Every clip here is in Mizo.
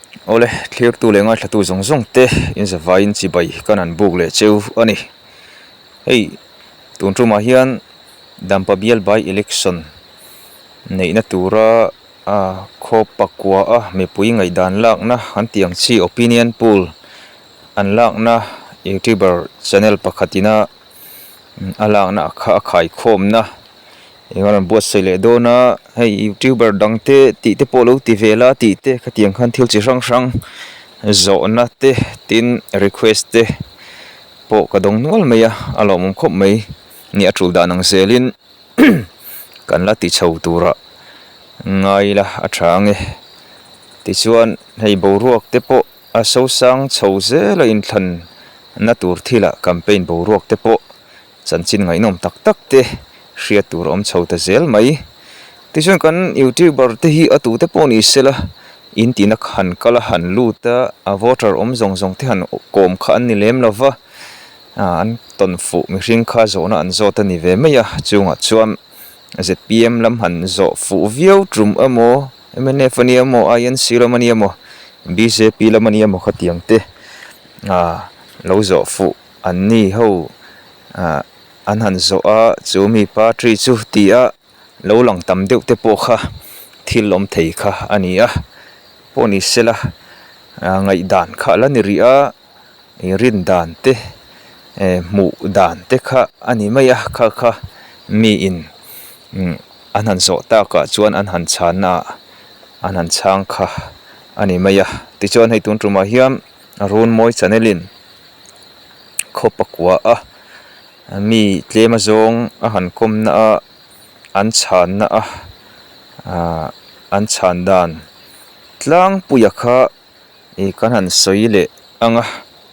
Awle, thlirtu leh ngaithlatu zawng zawng te inzavaiin chibai kan han buk leh cheu a ni. Hei, tun tumah hian Dampa bial by election neihna tura khaw pakua a mipui ngaihdan lakna an tih ang chi opinion poll an lakna youtuber channel pakhatina a lakna kha a khaikhawmna eng a rawn buatsaih leh dawn a hei youtuber dang te tih te pawh lo ti ve la tih te khatiang khan thil chi hrang hrang zawhna te tin request te pawh ka dawng nual mai a a lawmawm khawp mai ni a tul dan ang zelin kan la ti chho turah ngai ila a tha ang e tichuan hei boruak te pawh a sosang chho zel a inthlan na tur thilah campaign boruak te pawh Chanchin ngaihnawm tak tak te hriat tur a awm chho ta zel mai. Tichuan kan youtuber te hi a tute pawh ni sela in tina han kal a han lut a, a voter awm zawng zawng te han kawm kha an ni lem lo va, an tawn fuh mihring kha zawhna an zawt a ni ve mai a, chungah chuan zpm lam han zawh fuh viau tum emaw mnf a nia maw inc lam a nia maw bjp lam a nia maw khatiang te lo zawh fuh. An ni ho ah an han zawh a chu mi party chu ti a lo lang tam deuh te pawh kha thil awm thei kha a ni a pawh ni sela ah ngaihdan kha a la ni rih a ih rin dan te eh hmuh dan te kha a ni mai a kha kha mi in umm an han zawh takah chuan an han chhanna ah an han chhang kha a ni mai a tichuan hei tun tumah hian Runmawi channel in. Khaw pakua a mi tlem azawng a han kawmna a an chhanna a ahh an chhan dan tlangpuia kha ih kan han sawi leh ang a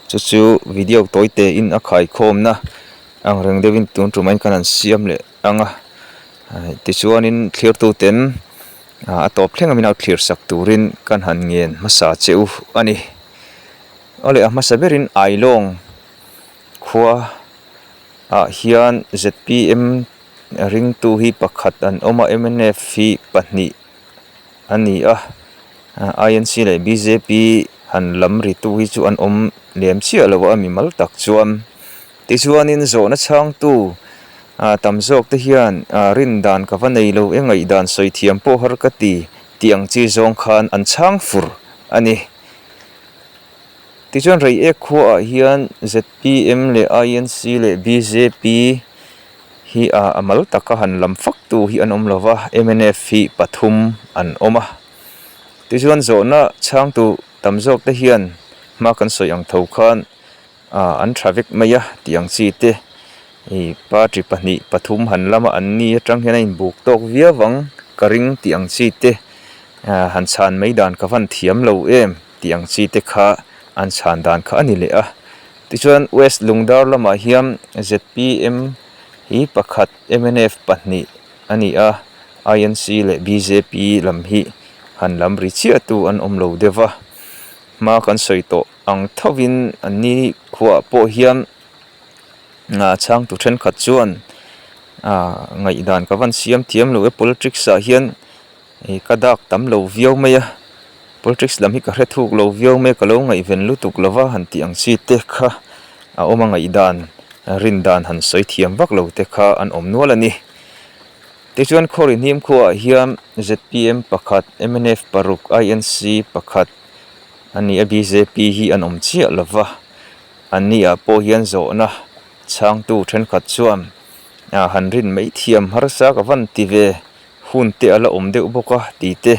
chu chu video tawi te in a khaikhawmna ang reng deuhin tun tumah in kan han siam leh ang a tichuanin thlir tuten a tawp thleng a min lo thlir sak turin kan han ngen hmasa che u a ni. Aw leh a hmasa berin Ailawng khua ah hian zpm ringtu hi pakhat an awm a mnf hi pahnih a ni a inc leh bjp han lam ritu hi chu an awm lem chiah lo a mimal tak chuan tichuanin zawhna chhangtu ah tam zawk te hian ah rin dan ka va nei lo e ngaihdan sawi thiam pawh har ka ti tih ang chi zawng khan an chhang fur a ni. Tichuan Reiek khuaah hian zpm leh inc leh bjp hi a mal taka han lam fak tu hi an awm lo va, mnf hi pathum an awm a. Tichuan zawhna chhangtu tam zawk te hian hma kan sawi ang tho khan an tha vek mai a tih ang chi te ih party pahnih pathum han lama an ni atang hian a inbuk tawk viau ang ka ring tih ang chi te han chhan mai dan ka van thiam lo em. Tih ang chi te kha an chhan dan kha a ni leh a. Tichuan West Lungdar lamah hian zpm hi pakhat mnf pahnih a ni a, inc leh bjp lam hi han lam ri chiah tu an awm lo deuh va. Hma kan sawi tawh ang thovin an ni khuaah pawh hian chhangtu thenkhat chuan ngaihdan ka van siam thiam lo e politics ah hian Ih ka dak tam lo viau mai a, politics lam hi ka hre thuk lo viau mai a, ka lo ngaihven lutuk lo va han tih ang chi te kha a awm a ngaihdan rin dan han sawi thiam vak lo te kha an awm nual a ni. Tichuan Khawri hnim khuaah hian zpm pakhat, mnf paruk, inc pakhat a ni a, bjp hi an awm chiah lo va, an ni ah pawh hian zawhna chhangtu thenkhat chuan han rin mai thiam harsa ka van ti ve. Hun te a la awm deuh bawk a tih te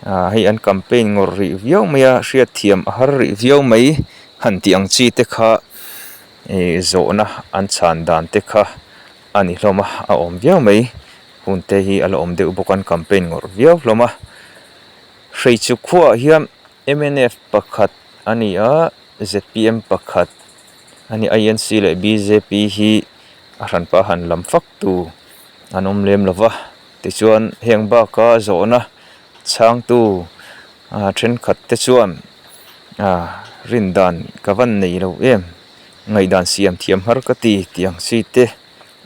ah hei an campaign ngawrh rih viau mai a hriatthiam a har rih viau mai han tih ang chi te kha ih zawhna an chhan dan te kha a ni hlawm a a awm viau mai hun te hi a la awm deuh bawk a an campaign ngawrh viau hlawm a hreichuk khuaah hian mnf pakhat a ni a zpm pakhat a ni inc leh bjp hi a hranpa han lam fak tu. An awm lem lo va, tichuan heng baka zawhna chhangtu ah thenkhat te chuan ah rin dan ka van nei lo em, ngaihdan siam thiam har ka ti tih ang chi te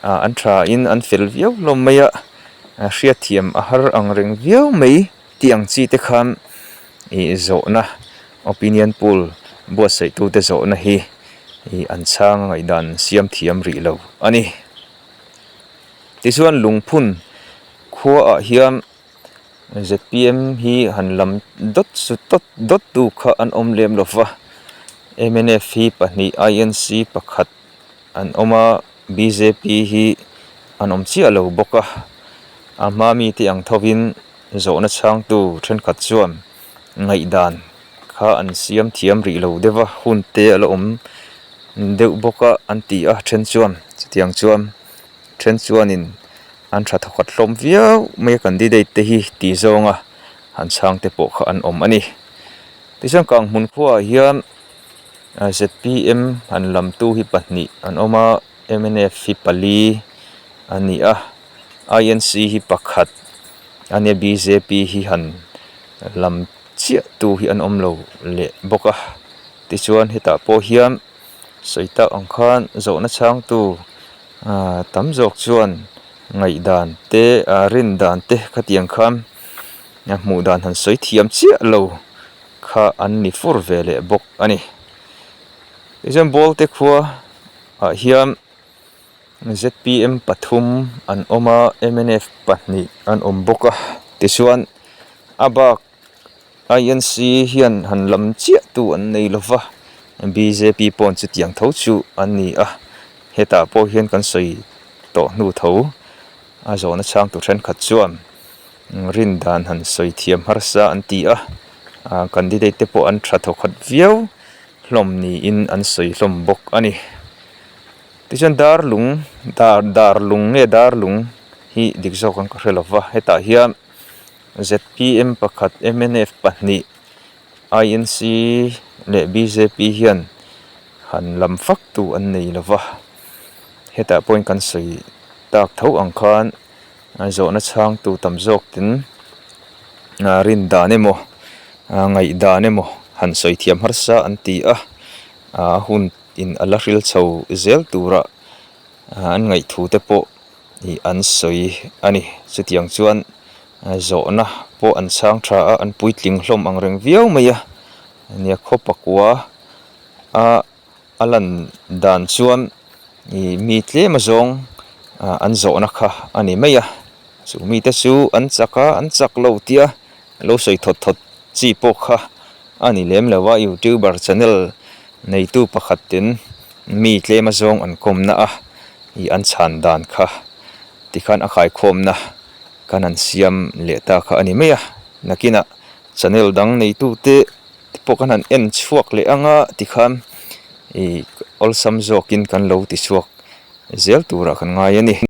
ah an tha in an fel viau hlawm mai a, hriatthiam a har ang reng viau mai tih ang chi te khan ih zawhna. Opinion poll buatsaihtute zawhna hi an chhang a ngaihdan siam thiam rih lo a ni. Tichuan lungphun khuaah hian zpm hi han lam dawt su dawt dawt tu kha an awm lem lo va, mnf hi pahnih inc pakhat an awm a bjp hi an awm chiah lo bawk a, a hma mite ang thovin zawhna chhangtu thenkhat chuan ngaihdan kha an siam thiam rih lo deuh a, hun te a la awm deuh bawk a an ti a then chuan chutiang chuan then chuanin an tha thawkhat hlawm viau mai a candidate te hi tih zawnga han chhang te pawh kha an awm a ni. Tichuan Kanghmun khuaah hian zpm han lamtu hi pahnih an awm a mnf hi pali a ni a inc hi pakhat a nia bjp hi han lam chiah tu hi an awm lo leh bawk a tichuan hetah pawh hian sawi tak ang khan zawhna chhangtu ah tam zawk chuan ngaihdan te ah rin dan te khatiang khan a hmuh dan han sawi thiam chiah lo kha an ni fur ve leh bawk a ni tichuan ball te khua ah hian. Zpm pathum an awm a mnf pahnih an awm bawk a tichuan a bak inc hian han lam chiah tu an nei lo va bjp pawn chutiang tho chu an ni a hetah pawh hian kan sawi tawh hnu tho a zawhna chhang tur thenkhat chuan rin dan han sawi thiam harsa an ti a ah candidate te pawh an tha thawkhat viau hlawm niin an sawi hlawm bawk a ni. Tichuan dar lung dar dar lung nge dar lung hi dik zawk ang ka hre lova hetah hian zpm pakhat mnf pahnih inc leh bjp hian han lam fak tu an nei lova hetah pawhin kan sawi tak tho ang khan zawhna chhangtu tam zawk ten rin dan emaw ngaih dan emaw han sawi thiam harsa an ti a a hun. In a la hril chho zel tura an ngaihthu te pawh ih an sawi a ni. Chutiang chuan zawhna pawh an chhang tha a, an puitling hlawm ang reng viau mai a. Nia khaw pakua a a lan dan chuan ih mi tlem azawng an zawhna kha a ni mai a. Chu mite chu an chak a, an chak lo tia lo sawi thawt thawt chi pawh kha a ni lem lo a youtuber channel neitu pakhat ten mi tlem azawng an kawmna a ih an chhan dan kha tikhan a khaikhawmna kan han siam leh ta kha a ni mai a nakinah channel dang neitu te pawh kan han en chhuak leh ang a tikhan ih awlsam zawkin kan lo ti chhuak zel turah kan ngai a ni.